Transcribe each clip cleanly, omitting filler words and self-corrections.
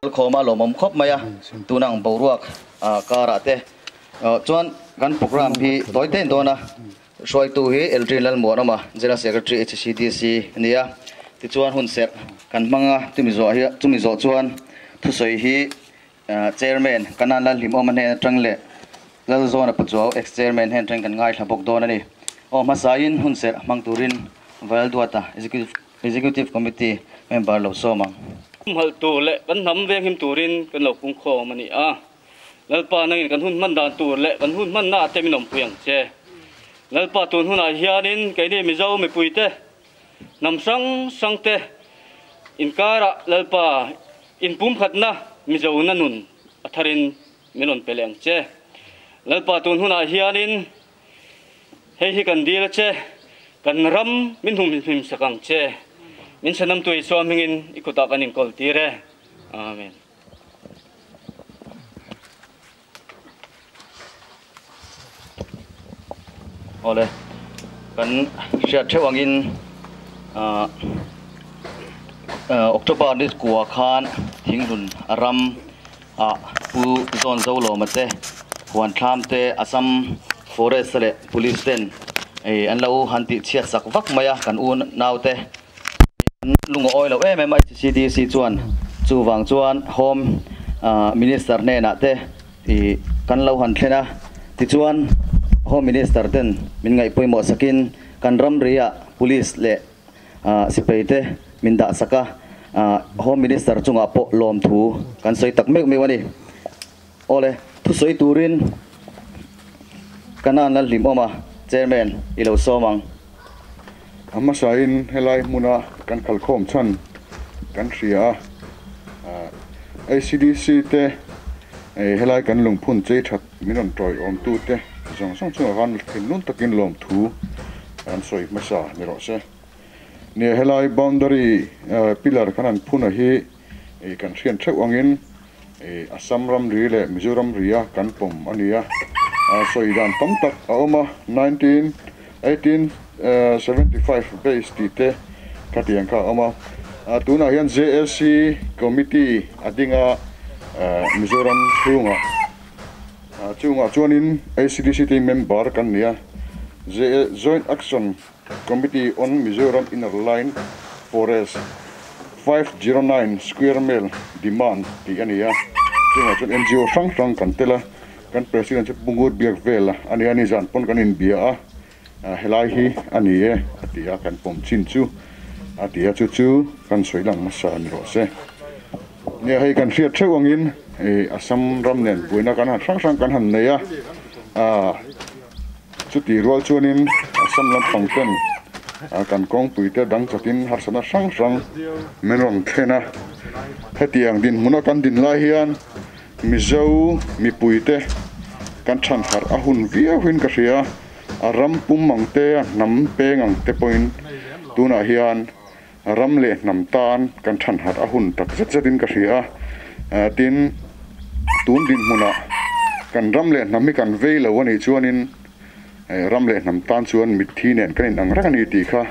Khawm a lawmawm khawp mai a, tun ang boruak karah te chuan kan program hi tawi tein dawn a, hruaitu hi Eldrin Lalmuanawma, General Secretary HCDC a ni a, tichuan hun serh kan hmang a, chumi zawh hi chumi zawh chuan thusawi hi Chairman Kanan Lalhlimawma hnen atang leh Lalzawna Pachuau Ex-Chairman hnen atangin kan ngaithla bawk dawn a ni. Aw hmasain hun serh hmang turin Valduata Executive Executive Committee member lo sawm ang. Humhalh tur leh kan hnam venghim turin kan lo pungkhawm a ni a. Lalpa nangin kan hun hman dan tur leh kan hun hmanna ah te min awmpui ang che. Lalpa tun hunah hianin keini Mizo mipuite hnam hrang hrang te inkarah Lalpa inpumkhatna Mizona nun a tharin min rawn pe leh ang che. Lalpa tun hunah hianin Hei hi kan dil a che, kan ram min humhim sak ang che. Min chhanamtu Isua hmingin i kutah kan inkawl tir e. Amen. Awle, kan hriat theuh angin October ni kua khan Thinghlun ram ah Pu Zawn Zolawma te, Huan Thlam te, Assam Forest leh Police ten an lo han tih chhiat sak vak mai a, kan u nau te an lung a awi lo em em a, HCDC chuan chuvang chuan Home Minister hnenah te kan lo han thlen a, tichuan Home Minister ten min ngaih pawimawh sakin kan ramri ah Police leh Sipai te min dah sak a, Home Minister chungah pawh lawmthu kan sawi tak meuh meuh a ni. Awle, thusawi turin Kanan Lalhlimawm a, Chairman i lo sawm ang. A hmasain helai hmuna kan kalkhawm chhan kan hria a, ACDC te helai kan lungphun chei that min rawn tawiawmtu te zawng zawng chungah khan thinlung takin lawmthu an sawi hmasa ni rawh se. Nia helai boundary pillar kan han phun a hi kan hriat theuh angin Assam ramri leh Mizoram ri a kan pawm a ni a, sawi dan tam tak a awm a, 1875 base tih te khatiang kha a awm a, tunah hian JAC committee a ding a Mizoram chhungah. Chungah chuanin ACDC te member kan ni a, Joint Action Committee on Mizoram Inner Line Forest 509 Square Mile Demand tih a ni a, chungah chuan NGO hrang hrang kan tel a, kan President chu Pu Ngur Biak vel a ni a, nizan pawn kan inbia a, helai hi a ni e a ti a, kan pawm chin chu a ti a, chu chu kan sawi lang hmasa ni rawh se. Nia hei kan hriat theuh angin Assam ram nen buaina kan han hrang hrang kan han nei a, chutih rual chuanin Assam lampang ten kan kawngpui te dang chatin harsatna hrang hrang min rawn thlen a, hetiang dinhmuna kan din lai hian Mizo mipui te kan than harh a hun viau in ka hria, a ram pum ang te a hnam peng ang te pawhin tunah hian Ram leh hnam tan kan than harh a hun tak zet zetin ka hria a, tin tun dinhmunah kan ram leh hnam hi kan vei lo a nih chuanin ram leh hnam tan chuan mitthi nen kan inang reng a ni tih kha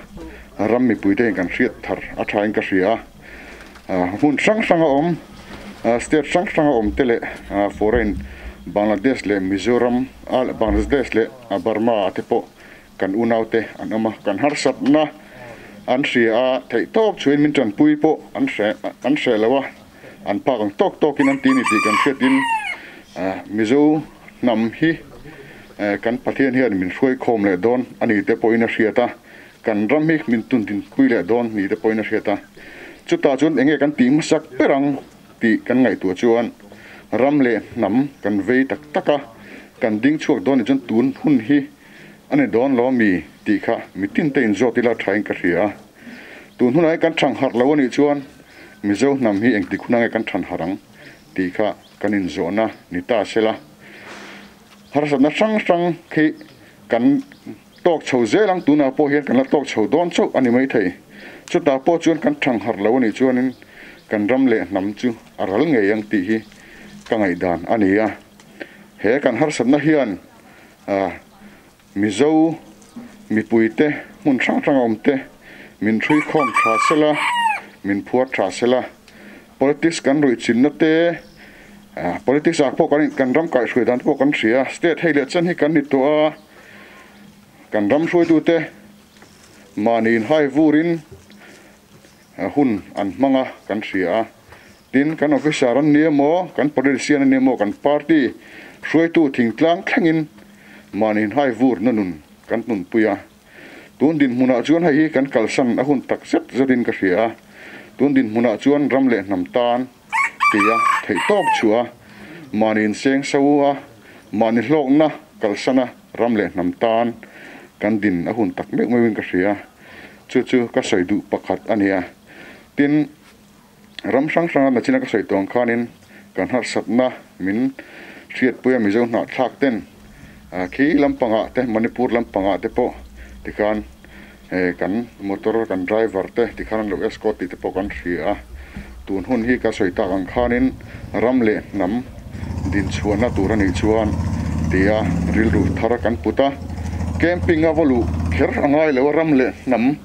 ram mipuite in kan hriat thar a thain ka hria a, hmun hrang hrang a awm state hrang hrang a awm te leh foreign Bangladesh leh Mizoram Bangladesh leh Burma te pawh Kan unaute an awm a, kan harsatna an hria a, theihtawp chhuain min tanpui pawh an hre an hreh lo a, an phak ang tawk tawkin an ti ni tih kan hriatin Mizo hnam hi kan Pathian hian min hruai khawm leh dawn a ni te pawhin a hriat a, kan ram hi min tundinpui leh dawn ni te pawhin a hriat a. Chutah chuan enge kan tih hmasak ber ang tih kan ngaihtuah chuan ram leh hnam kan vei tak tak a, kan ding chhuak dawn nih chuan tun hun hi A ni dawn lo mi tih kha mitin te inzawt ila thain ka hria a. Tun hunah hian kan thang harh lo a nih chuan Mizo hnam hi engtik hunah nge kan than harh ang tih kha kan inzawhna ni ta sela. Harsatna hrang hrang khi kan tawk chho zel ang, tunah pawh hian kan la tawk chho dawn chauh a ni maithei. Chutah pawh chuan kan thang harh lo a nih chuanin kan ram leh hnam chu a ral ngei ang tih hi ka ngaihdan a ni a. He kan harsatna hian Mizo mipuite hmun hrang hrang a awm te min hrui khawm tha sela, min phuar tha sela. Politics kan ruih chinna te, politics ah pawh kan kan ram kaihhruai dan te pawh kan hria. State hei leh chen hi kan ni tawh a, kan ram hruaitute mahni inhai vurin hun an hmang a kan hria a. Tin, kan officer an ni emaw, kan politician an ni emaw, kan party hruaitu thingtlang thlengin mahni inhai vurna nun kan nunpui a. Tun dinhmunah chuan hei hi kan kalsan a hun tak zet zetin ka hria a, tun dinhmunah chuan ram leh hnam tan tia theihtawp chhuah a, mahni inseng so a, mahni hlawkna kalsan a ram leh hnam tan kan din a hun tak meuh meuhin ka hria. Chu chu ka sawi duh pakhat a nia. Tin, ram hrang hranga nachina ka sawi tawh ang khanin kan harsatna min hriatpui a Mizo hnahthlak ten khi lampangah te Manipur lampangah te pawh tikhan kan motor kan driver te tikhan an lo escort tih te pawh kan hria a, tun hun hi ka sawi tak ang khanin ram leh hnam dinchhuahna tur a nih chuan tia rilru thar kan put a, camping a va luh kher a ngai lo a ram leh hnam.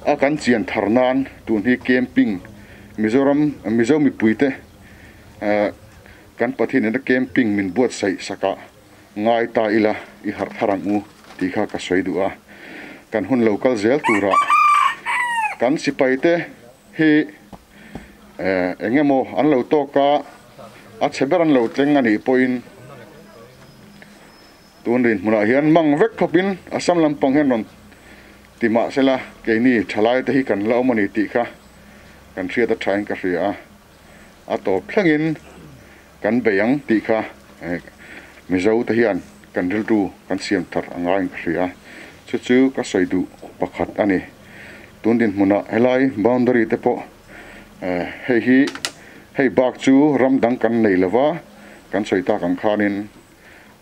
A kan chian thar nan tun hi camping Mizoram Mizo mipuite kan Pathian ina camping min buatsaih sakah ngai ta ila i harh thar ang u tih kha ka sawi duh a. Kan hun lo kal zel turah kan sipaite hi eng emaw an lo tawk a, a chhe ber an lo tleng a nih pawhin Tun rinhmunah hian mang vek khawpin Assam lampang hian rawn ti mah sela keini thalai te hi kan la awm a ni tih kha kan hriat a thain ka hria a, a tawp thlengin kan bei ang tih kha Mizo te hian kan rilru kan siam thar a ngaiin ka hria a, chu chu ka sawi duh pakhat a ni. Tun dinhmunah helai boundary te pawh hei hi hei bak chu ram dang kan nei lova kan sawi tak ang khanin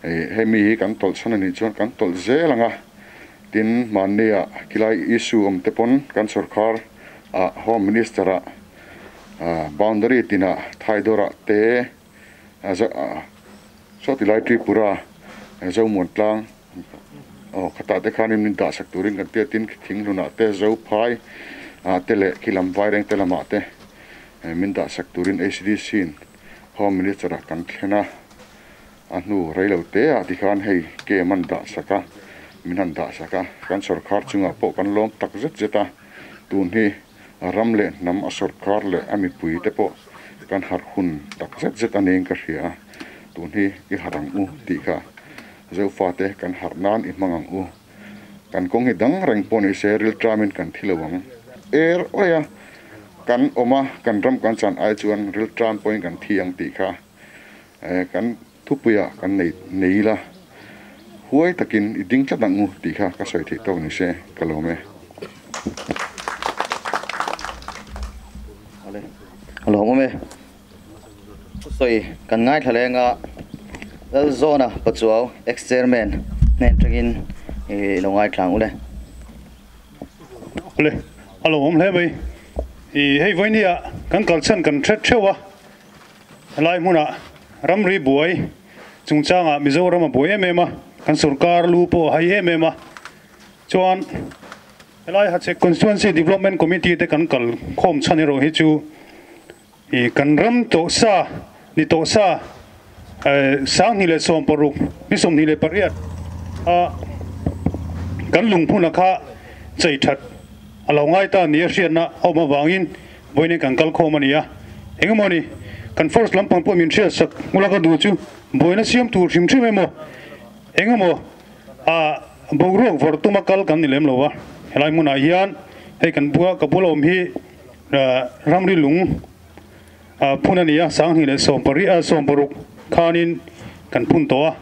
Hemi hi kan tawlh chhan a nih chuan kan tawlh zel ang a, tin mahnia khilai issue awm te pawn kan sorkar ah Home Minister ah boundary tinah Thaidawr ah te saw tilai Tripura Zomuan tlang aw khatah te khanin min dah sak turin kan tia tin Thinghlun ah te Zophai ah te leh khilam Vaireng te lamah te min dah sak turin HDC in Home Minister ah kan thlen a. A hnu rei lo te ah tikhan hei kem an dah sak a, min han dah sak a, kan sawrkhar chungah pawh kan lawm tak zet zet a, tun hi ram leh hnam a sawrkhar leh a mipui te pawh kan harh hun tak zet zet a niin ka hria a, tun hi i harh ang u tih kha Zofate kan harh nan i hmang ang u, kan kawng hi dang reng pawh ni se rilṭamin kan thi lo ang. Er awih a, kan awm a, kan ram kan chan ai chuan rilṭam pawhin kan thi ang tih kha. Kan thupuiah kan nei nei ila, huai takin i ding tlat ang u tih kha ka sawi theih tawk ni se ka lawm e. A lawmawm e. Thusawi kan ngaithla leng a, Lalzawna Pachuau ex-chairman hnen tangin i lo ngaithla ang u le. Le, a lawmawm hle mai. I hei vawinia kan kalchhan kan hret theuh a. Helai hmunah ramri buai chungchangah Mizoram a buai em em a, kan sorkar lu pawh a hai em em a. Chuan helai Hachhek Constituency Development Committee te kan kal khawm chhan erawh hi chu ih kan ram tawh sa ni tawh sa 2016 ni 28 a kan lungphuna kha chei that a lo ngai ta nia hriatna a awm avangin Vawiin kan kal khawm a ni a, engemaw ni kan force lampang pawh min hriat sak ngula ka duh chu buaina siam tur hrim hrim emaw engemaw ah boruak vawrh tuma kal kan ni lem lo a, helai hmunah hian hei kan bua ka bula awm hi ramri lung phun a ni a, 2016 khanin kan phun tawh a,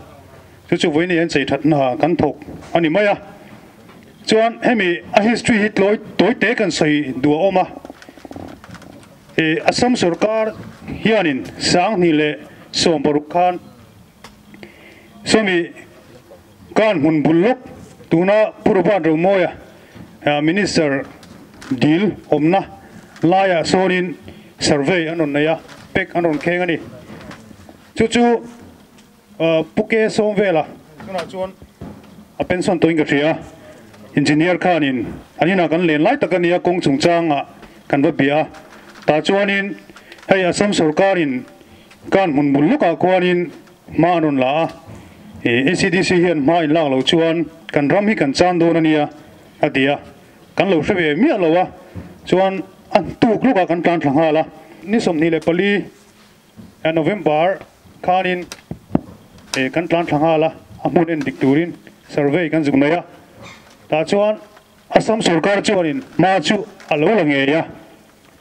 chu chu vawiin hi an chei that hna kan thawk a ni mai a. Chuan hemi a history hi tlawi tawi te kan sawi duh a awm a, ih Assam sorkar hianin 2016 khan sawmi kan hmun bul lawk tuna Pu Robert Romawia Minister dil awmna laiah sawnin survey an rawn nei a, pack an rawn kheng a ni. Chu chu. Pu Ke sawm vela tunah chuan a pension tawhin ka hria a, engineer khanin an inah kan len lai tak a nia kawng chungchangah kan va bia a, tah chuanin Hei Assam sorkarin kan hmun bul lawkah khuanin hma an rawn la a, ACDC hian hma in lak loh chuan kan ram hi kan chan dawn a nia a ti a, kan lo hre ve miah lo a, chuan a tuk lawkah kan tlan thla nghal a. Ni 24 November khanin kan tlan thla nghal a, a hmun en dik turin survey kan zuk nei a, tah chuan Assam sorkar chuanin hma chu a lo la ngei a,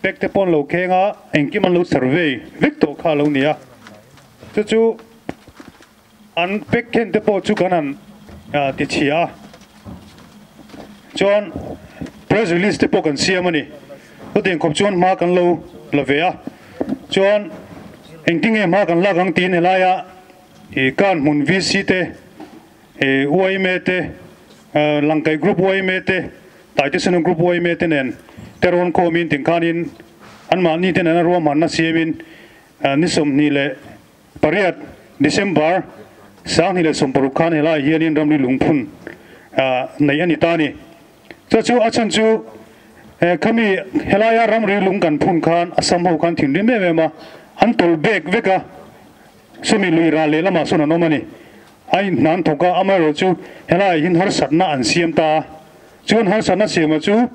pek te pawh an lo kheng a, engkim an lo survey vek tawh kha a lo ni a, chu chu an pek khen te pawh chu kan han ti chhia a, chuan press release te pawh kan siam a ni, chutiang khawp chuan hma kan lo la ve a, chuan engtinge hma kan lak ang tiin helaia kan hmun VC te YMA te, Langkai Group YMA te, Taitesena Group YMA te nen te rawn khawmin tingkhanin anmahni te nena ruahmanna siamin ni 28 December 2016 khan helaiah hianin ramri lungphun neih a ni ta a ni. Chu chu a chhan chu khami helaia ramri lung kan phun khan Assam ho khan thinrim em em a, an tawlh bek vek a, Sumi lui ral leh lamah sawn an awm a ni. A inhnan thawk a, amaherawh chu helaiah hian harsatna an siam ta a. Chuan harsatna siama chu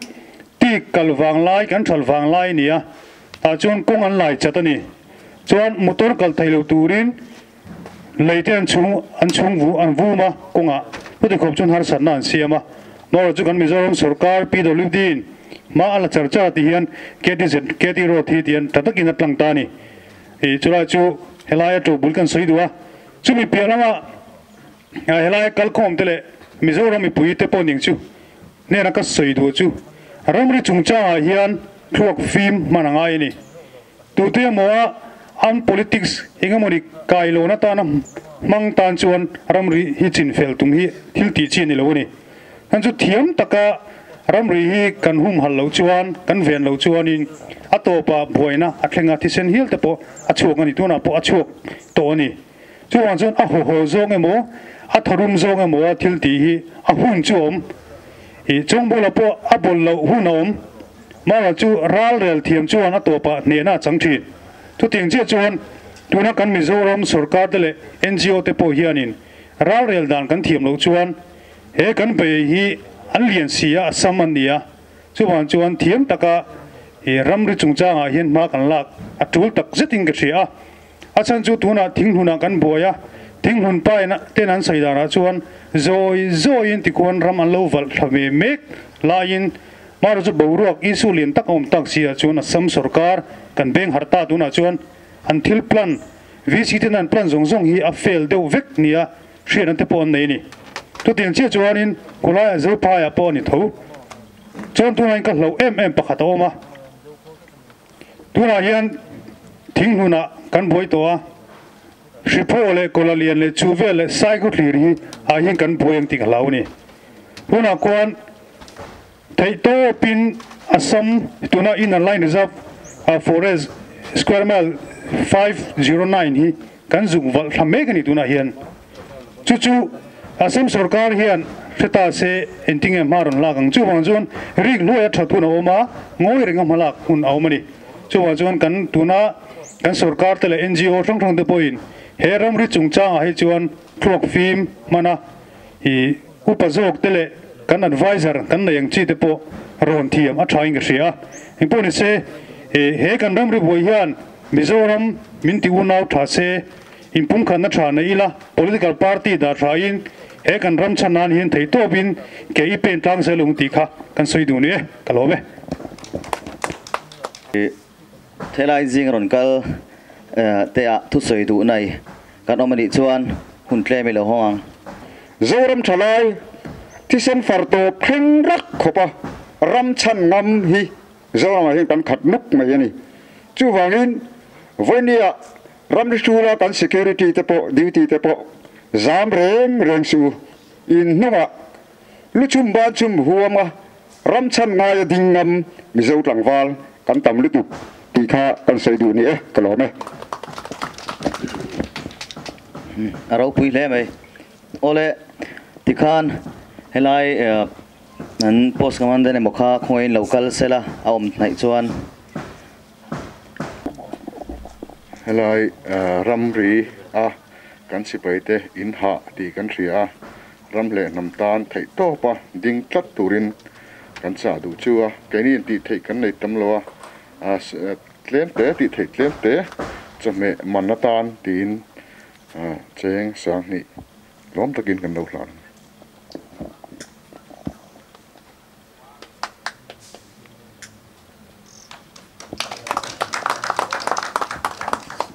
tik kal vang lai, kan thal vang lai a ni a, tah chuan kawng an lai chat a ni. Chuan motor kal thei lo turin lei te an chhung an chhung vu an vum a kawngah chuti khawp chuan harsatna an siam a. Amaherawh chu kan Mizoram sorkar PWD in hma a la char char a ti hian KTZ KT road hi tihian tha takin a tlang ta a ni. Ih chulai chu helaia to bul kan sawi duh a, chumi piah lama helaia kalkhawm te leh Mizoram mipui te pawh ning chu hnena ka sawi duh chu ramri chungchangah hian thluak fim hman a ngai a ni. Tute emaw a an politics engemawni kai lohna atana hmang tan chuan ramri hi chinfel tum hi thil tih chi a ni lo a ni. Kan chu thiam taka ramri hi kan humhalh loh chuan, kan ven loh chuanin a tawpah buaina a thleng a, thisen hial te pawh a chhuak a ni, tunah pawh a chhuak tawh a ni. Chuvang chuan a hawhaw zawng emaw, a tharum zawng emaw a thil tih hi a hun chu a awm. Ih, Chawngbawla pawh a bawl loh hun a awm. Mara chu ral rel thiam chuan a tawpah hnehna a chang thin. Chutiang chiah chuan tuna kan Mizoram sorkar te leh NGO te pawh hianin ral rel dan kan thiam loh chuan He kan bei hi an lian si a, Assam an ni a, chuvang chuan thiam taka he ramri chungchangah hian hma kan lak a tul tak zetin ka hria a. A chhan chu tunah thinghmunah kan buai a, thinghmun pa ten an sawi danah chuan zawi zawiin tikhuan ram an lo valh thla ve mek laiin Mara chu boruak issue lian tak a awm tak si ah chuan Assam sorkar kan beng harh ta tunah chuan an thil plan VC ten an plan zawng zawng hi a fail deuh vek nia Hriatna te pawh an nei a ni. Chutiang chiah chuanin khawlaiah Zophaiah pawh a ni tho. Chuan tunah hian ka hlauh em em pakhat a awm a. Tunah hian thinghnunah kan buai tawh a, Hriphaw leh Kawlalian leh Chuhvel leh Saikhawthlir hi ah hian kan buai ang tih ka hlau a ni. Tunah khuan theihtawpin Assam tuna Inner Line Reserve Forest Square Mile 509 hi kan zuk valh thla mek a ni tunah hian. Chu chu Assam sorkar hian hre ta se engtinge hma rawn lak ang. Chuvang chuan rik hnuaia that hun a awm a, ngawi renga hma lak hun a awm a ni. Chuvang chuan kan tuna kan sorkar te leh NGO hrang hrang te pawhin he ramri chungchangah hi chuan thluak fim hman a, I upa zawk te leh kan adviser kan nei ang chi te pawh rawn thiam a tha in ka hria a. Engpawh ni se, he kan ramri buai hian Mizoram min ti unau tha se, inpumkhatna tha nei ila, political party dah tha in he kan ram chhan nan hian theihtawp in ke i pen tlang zel ang tih kha kan sawi duh ni e, ka lawm e. Thelai zing rawn kal te ah thusawi duh nai kan awm anih chuan hun tlem i lo hawng ang. Zoram thalai thisen far tawp thleng rak khawp a ram chhan ngam hi Zoramah hian kan khat nuk mai a ni. Chuvangin vawinia ramri hrula kan security te pawh duty te pawh zam reng reng suh u. In hnungah lu chhum ban chhum huam a ram chhan ngaia ding ngam Mizo tlangval kan tam lutuk tih kha kan sawi duh ni e, ka lawm e. A ropui hle mai. Awle tikhan helai an post commander emaw kha khawngaih in lo kal sela a awm hnaih chuan. Helai ramri a kan sipai te in hah tih kan hria a, ram leh hnam tan theih tawp a ding tlat turin kan chah duh chu a, keini in tih theih kan nei tam lo a, tlem te tih theih tlem te chawhmeh man atan tiin cheng sanghnih lawm takin kan lo hlan.